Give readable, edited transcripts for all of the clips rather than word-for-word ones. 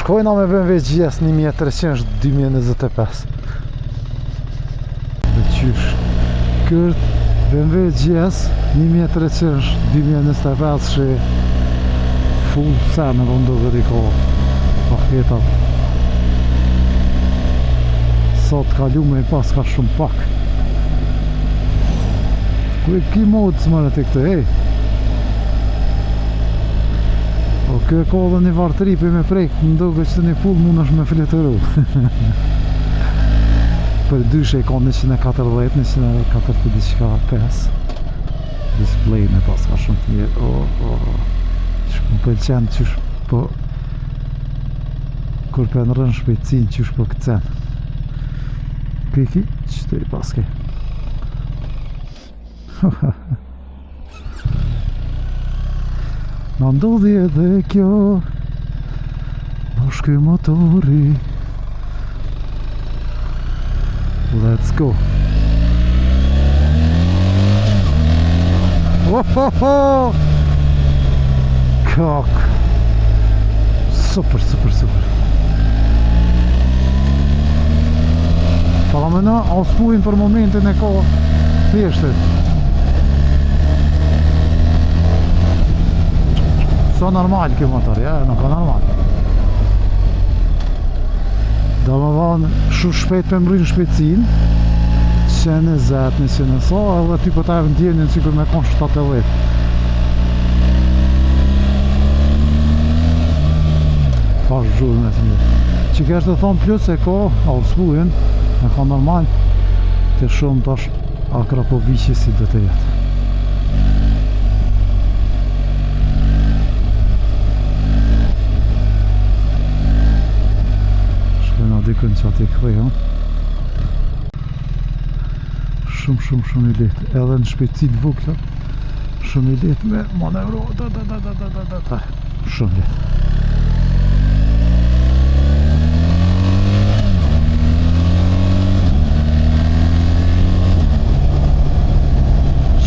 shkojna me BMW GS 1300 2025. Dhe qysh. Ky është BMW GS 1300 2025 që full sen edhe ndoket i ka paketat. Sot kalume i pas ka shumë pak. Ku e ki modë së mërë të këtë, ej? O kjo e ka dhe një vartripi me prek, më duket që një pull mund është me fletëru. Për dyshe i ka 140, 140 diçka 5. Display me pas ka shumë të mirë. O, o, o. Që më pëlqen qysh po kur po ndrron shpejtësinë qysh po kcen. Piki, që të i paske. Na ndodhi edhe kjo Na shky motori Let's go Oh, ho, ho. Kak Super, super, super Parameno, auspuhin për momentin e ka thjeshtë Sa normal kjo motor, ja, nuk ka normal Do më thonë, shumë shpejt për mërrin shpejtësin 120, 100 sa, edhe ty po ta e ndjenjën sikur me konë 70 Pa zhurmë e të mirë Që kjo është të thonë plus e ka auspuhin e ka normal Të shumë tash Akrapovici si do të jetë. Shkojna dikën që aty kthehëm. Shumë, shumë, shumë i lehtë. Edhe në shpejtësi të vogla. Shumë i lehtë me manevru. Da, da, da, da, da, da, da. Shumë lehtë.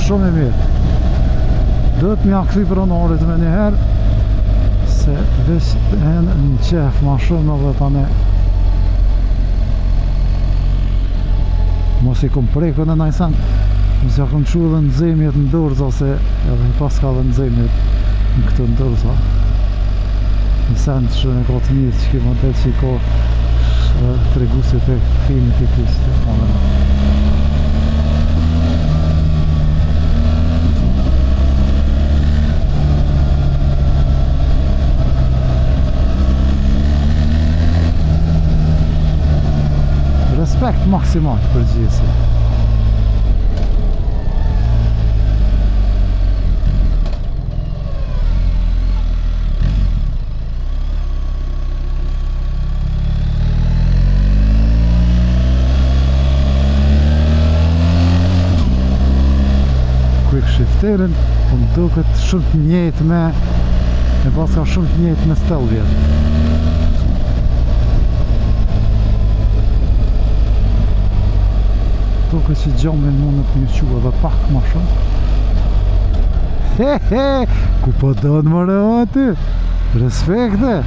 Shumë e mirë. Duhet m'ja kthy pronarit me njëherë se veç hen në qef ma shumë edhe tani mos i kom prekën e najsen mos ja kom qu edhe në zemjet në dorëza se edhe i paska edhe në zemjet në këtë ndërsa një send që e ka të mirë që kjo model që i ka treguesit e kthimit e kështë të Respekt maksimal për GS-in. Quick shifterin, po më duket shumë të njëjtë me e paska shumë të njëjtë me Stelvio. Duket që xhamin mundet me qu edhe pak ma shumë. He he, ku po don more aty? Respekte.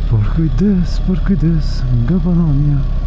Por kujdes, por kujdes, nga banania.